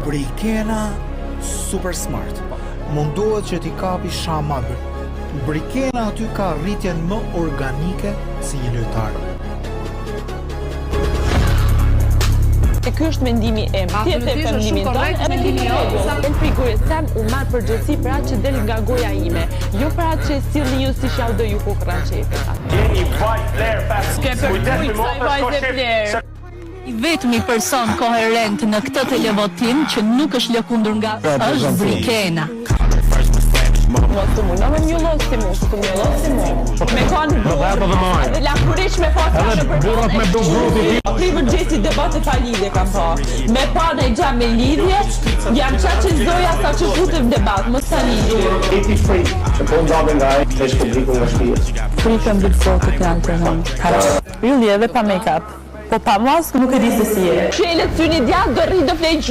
Brikena super smart. Mundohet që t'i kapi shama. Brikena aty ka rritjen më organike si një lojtar. E ky është mendimi im. Ti e the Absolutisht, është mendimin shumë tënd, korrekt edhe mendimi ti jot. Sa del prej gojës tem, u marr përgjegjësi për atë që del nga goja ime, jo për atë që e sillni ju siç ja u do ju kukra qejfit. Jeni vaj fler fast. Ke për Kujdes kujt me kësaj motrës, vajze ko shif, fler. se I vetmi person koherent në këtë televotim që nuk është lëkundur nga është Brikena. Mos të mundo me mjullos si mu, të mjullos si mu. Me kanë burr, edhe lakuriq me pas Edhe burrat me blu grupi ti. Pri vërgjesi debate pa lidhje kam pa. Me pa në gja me lidhje, jam qa që zoja sa që futem debat, mos ta lidhje. Ti ti frikë që po ndave nga ai, të publiku nga shtëpia. Frikën bilfotit në alternon. Ylli edhe pa make-up. Po pa maskë nuk e di se si je. Shelet syni djathtë do rri do flej gjumë.